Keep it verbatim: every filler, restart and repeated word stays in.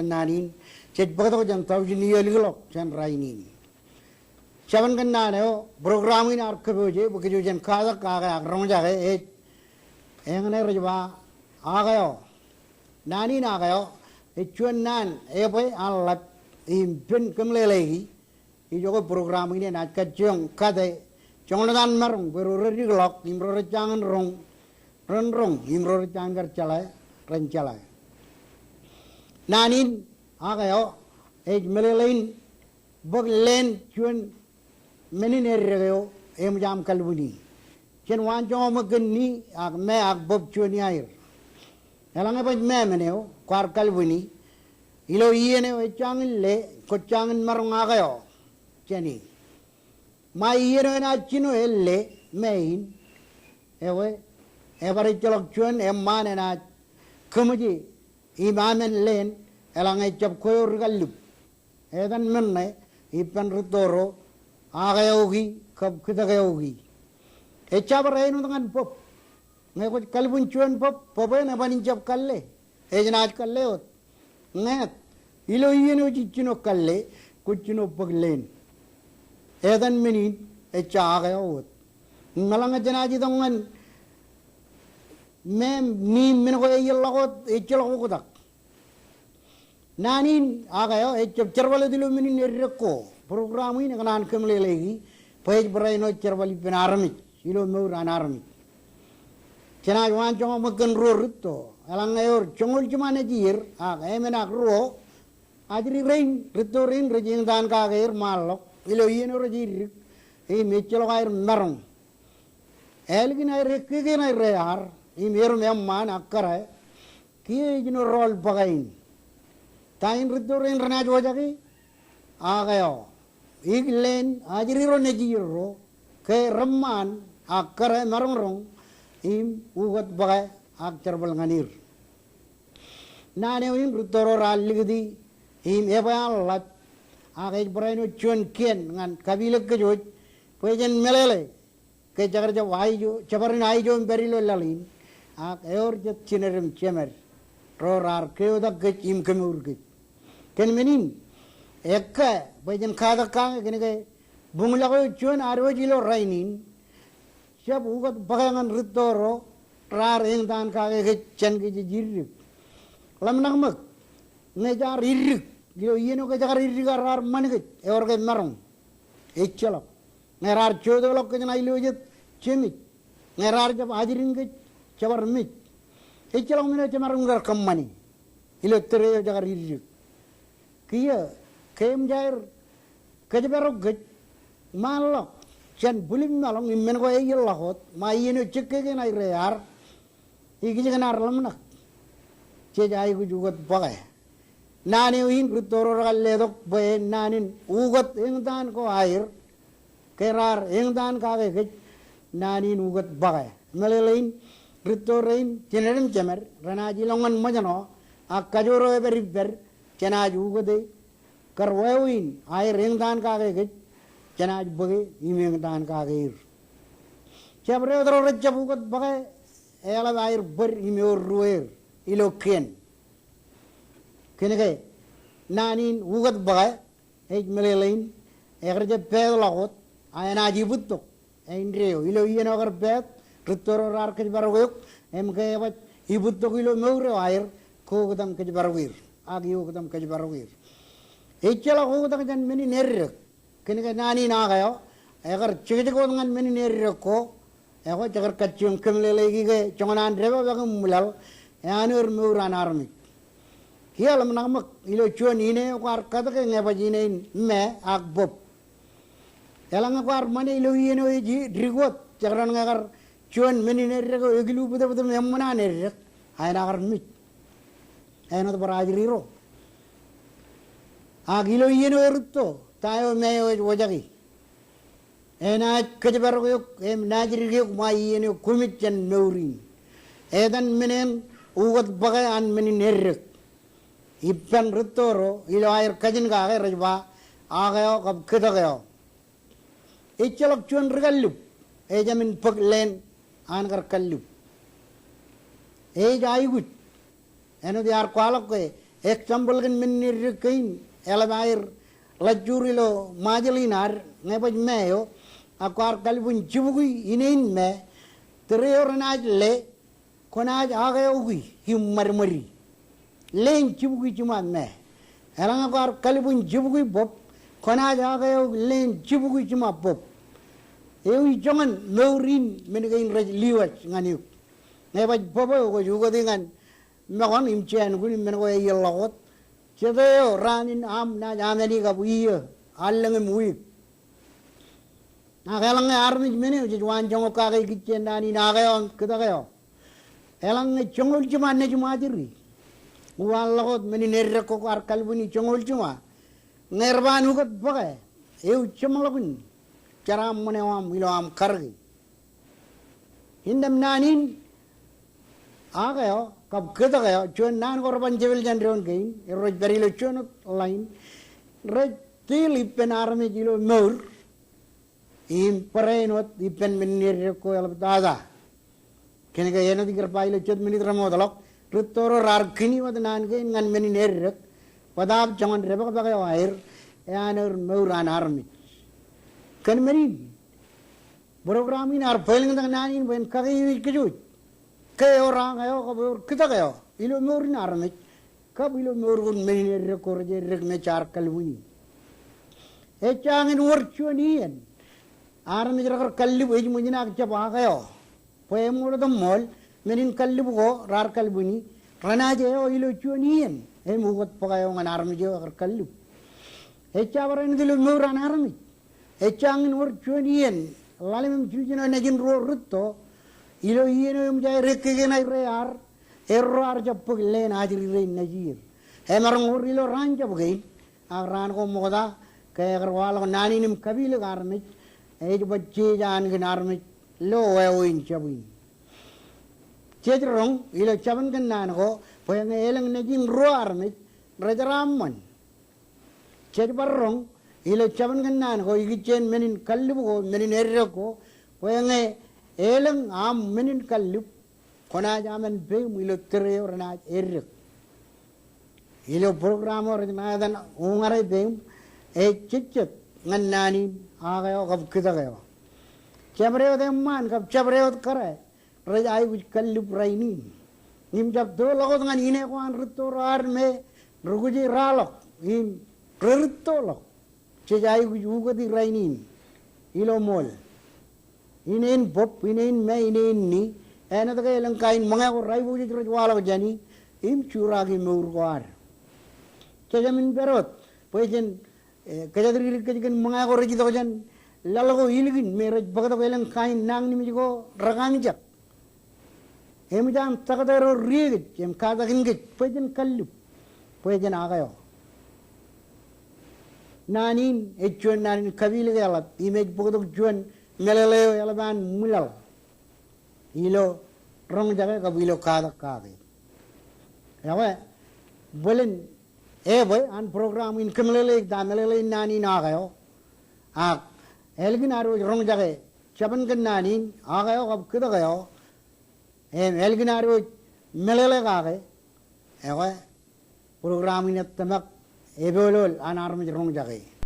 naan in, jej bōktok jān taujin iiō likḷọk jān rainin. Jabōn kōnnaan eo, program in ear kōpooje bwe kōj jen katak kake ak roñjake, ej eñṇe rej ba, ak eo. Naan in ak eo ej juon naan ebwe an ḷap im pen kōmeḷeḷeiki. Ijoke program in enaaj kajjioñ kate joñan ḷọk an maroñ bwe ro rej dikḷọk im ro rej jañin roñ ren roñ im ro rej jañin kar jeḷā ren jeḷā. Naan in ak eo ej meḷeḷein bōk leen juon men in eddek eo eṃōj aṃ kalbwini. Jen waanjoñak ṃōk kōn ni ak me ak bōb juon iaer. Eḷaññe baj me men eo kwaar kalbwini, ilo iien eo ejjañin le, kwōjjañin maroñ ak eo jāne. Ṃae iien eo enaaj jino el le me in, ewe, ebar ejjeḷọk juon eṃṃaan enaaj kōṃōje im amen leen, eḷaññe ejab kwe eo ri kallib. Etan men ṇe ippān rūtto ro ak eoki kab kūtak eoki. Ejja bar āinwōt ñan bōb. Ñe kwōj kalbwin juon bōb, bōb eṇ eban in jab kalle. Ej naaj kalle wōt. Ñe ilo iien eo jej jino kalle, kwōj jino bōk leen. Etan men in ejja ak eo wōt. Im eḷaññe jenaaj itok ñan me, ni men ko eḷḷọk wōt, ejjeḷọk oktak. Naan in ak eo ejab jerbal wōt ilo men in eddek ko. Program in ekōṇaan kōmeḷeḷeiki bwe ej barāinwōt jerbal ippān armej ilo mour an armej. Jenaaj waanjoñak ṃōk kōn ruo rūtto. Eḷaññe ewōr joñoul jiṃa nejier ak emān ak ruo, ajri rein, rūtto rein rej eñtaan kake er ṃaanḷọk ilo iien eo rej iddik im ejjeḷọk aer maroñ. Ālikin aer ekkeke ṇe rej ear im erom eṃṃaan ak kōrā, kiiō ej jino rọọl bōke in. Ta in rūtto rein renaaj wōjake? Ak eo. Ik leen ajri ro nejier ro ke reṃṃaan ak kōrā maroñroñ im ukōt bōke ak jerbal ñan er. Naan eo in rūtto ro raar likūti im ebwe an ḷap ak ej barāinwōt juon kien ñan kapilōk kōj wōj bwe jen meḷeḷe ke jekar jab aijo, jebar in aijo im pād ilo laḷ in, ak ewōr jet jined im jemed ro raar keotak kōj im kemour kōj. Kōn men in, ekkā bwe jen katak kake kōnke buñḷọk eo juon ad wōj ilo rainin, jab ukōt bōke ñan rūtto ro raar eñtaan kake kōj jān ke jej iddik. Ḷōmṇak ṃōk, ñe jaar iddik, ilo iien eo ke jekar iddik ak raar ṃan kōj, ewōr ke maroñ? Ejjeḷọk. Ñe raar joteḷọk kōj ṇa ilo jet jemej, ñe raar jab ajrin kōj, jebar mej. Ejjeḷọk men eo jemaroñ kar kōṃṃane ilo tōre eo jekar iddik. Kiiō, ke eṃōj aer kōjparok kōj ṃaanḷọk jān bwilōñ im maroñ im men ko eḷḷọk wōt, ṃae iien eo jekkeke ṇe rej ear, ikijjien ad ḷōmṇak. Jej aikuj ukōt bōke. Naan eo in rūtto ro rekar letok bwe en naan in ukōt eñtaan ko aer, ke raar eñtaan kake kōj, naan in ukōt bōke. Meḷeḷein, rūtto rein jined im jemed renaaj ilọk ñan ṃōjṇọ ak kajoor eo epād ippād, jenaaj ukōte kar wāween aer eñtaan kake kōj, jenaaj bōke im eñtaan kake er. Jabdewōt ro rejjab ukōt bōke, eḷap aer bōd im eor ruweer ilo kien. Kōnke naan in ukōt bōke ej meḷeḷein, ekar jab peetḷọk wōt, a enaaj ibūttok. Āindeeo, ilo iien eo ekar peet, rūtto ro raar kōjparok eok, im ke ebaj ibūttok ilo mour eo aer, ke oktak im kōjparok er, ak ioktak im kōjparok er. Ejjeḷọk oktak jān men in eddek. Kōnke naan in ak eo, ekar jekjek wōt ñan men in eddek ko, ekwe jekar kajjioñ kōmeḷeḷeiki ke joñan an depakpak im ṃwilaḷ, eaanōd mour an armej. Kiiō ḷōmṇak ṃōk, ilo juon ine eo kwaar katōke ñe baj ine in me ak bōb. Eḷaññe kwaar ṃane ilo iien eo ej iddik wōt, jekdọọn ñe kar juon men in eddek eo ekilu bōtōbōt im eṃṃan an eddek, a enaaj kar mej. Āinwōt bar ajri ro. Ak ilo iien eo erūtto, ta eo me eo ej wōjake? Enaaj kōjparok eok im naajdik eok ṃae iien eo kwōmej jān mour in. Etan men eṇ ukōt bōke an men in eddek. Ippān rūtto ro ilo aer kajin kake rej ba, ak eo kab kūtak eo. Ejjeḷọk juon ri kallib ejāmin bōk leen an kar kallib. Ej aikuj. Āinwōt iar kwaḷọk ke Example kōn men in eddek kein, eḷap aer ḷajjuur ilo Ṃajeḷ in ad, ñe baj me eo, ak kwaar kalbwin jibukwi ine in me, tōre eo renaaj le, kwōnaaj akeokwi im ṃadṃōdi. Leen jibukwi jiṃa me. Eḷaññe kwaar kalbwin jibukwi bōb, kwōnaaj akeok leen jibukwi jiṃa bōb. Ewi joñan mour in men kein rej liwaj ñan eok. Ñe baj bōb eo kwōj ukōti ñan Mekon im jān kūn im men ko eḷḷọk wōt. Jete eo raan in aṃ naaj amāni kab iiō, allōñ im wiik. Ak eḷaññe armej men eo jej waanjoñak kake ikijjien naan in ak eo im kōtak eo. Eḷaññe joñoul jiṃa nejiṃ ajri, uwaḷọk wōt men in eddek ko kwaar kalbwini joñoul jiṃa. Ñe rej ban ukōt bōke, ewi jeṃḷọkin jeraaṃṃan eo aṃ ilo aṃ karōke. Innām naan in ak eo kab kōtak eo, juon naan ko rej ban jepel jān doon kein, erro ej pād ilo juon wōt line, rej deal ippān armej ilo mour im brain wōt ippān men in eddek ko eḷaptata. Kōnke āinwōt ikar ba ilo jet minit remootḷọk, rūtto ro raar kini wōt naan kein ñan men in eddek, bōtaab joñan depakpak eo aer, eaanōd mour an armej. Kōn men in, program in ear bwilōñtak naan in bwe en kakeiwōj kōj. Ke ewōr ak eo kab ewōr kōtak eo ilo mour in armej, kab ilo mour ko, men in eddek ko rej eddek im jaar kalbwini. Ejjañin wōr juon iien armej rekar kallib ej ṃōjin ak jab ak eo. Bwe eṃool otemṃool, men in kallib ko raar kalbwini, renaaj eo ilo juon iien im ukōt bōke eo ñan armej eo ekar kallib. Ejja barāinwōt ilo mour an armej. Ejjañin wōr juon iien ḷalem im jiljino nejin ruo rūtto, ilo iien eo eṃōj aer ekkeke ṇa rej ar, erro ar jab bōk leen ajri rein nejier. Emaroñ wōr ilo raan jab kein, ak raan ko ṃokta, ke ekar waḷọk naan in im kapilōk armej, ej baj jeje an kōn armej lo wāween jab in. Jej roñ ilo jabōn kōnnaan ko, bwe ñe elōñ nejin ruo armej rejeraaṃṃan. Jej bar roñ ilo jabōn kōnnaan ko ikijjien men in kallib ko, men in eddek ko, bwe ñe elōñ aṃ men in kallib, kwōnaaj amen peiṃ ilo tōre eo renaaj eddek. Ilo program eo rej ṇa etan Uñare Peiṃ, ej jejjet ñan naan in ak eo kab kōtak eo. Jabdewōt eṃṃaan kab jabdewōt kōrā rej aikuj kallib rainin. Im jab toḷọk wōt ñan ine ko an rūtto ro ad me rekwōj raḷọk im rerūttoḷọk. Jej aikuj ukōti rainin ilo ṃool. Ine in bōb, ine in me, ine in ni, āinwōt ke elōñ kain ṃōñā ko rej aikuj rej waḷọk jāni im juraaki mour ko ad. Jejāmin pād wōt bwe jen, eh, kōjatdikdik kōj kōn ṃōñā ko rej itok jān laḷ ko ilikin me rej bōktok elōñ kain nañinmej ko rekañjak. Eṃōj an taktō ro ri kōj im katakin kōj bwe jen kallib, bwe jen ak eo. Naan in ej juon naan in kapilōk eḷap im ej bōktok juon meḷeḷe eo eḷap an ṃwilaḷ ilo roñjake kab ilo katak kake. Ekwe, bōlen ebwe an program in kōmeḷeḷeik ta meḷeḷein naan in ak eo. Ak ālikin ad wōj roñjake jabōn kōnnaan in ak eo kab kōtak eo, im ālikin ad wōj meḷeḷe kake, ekwe, program in ej tōmak epool an armej roñjake.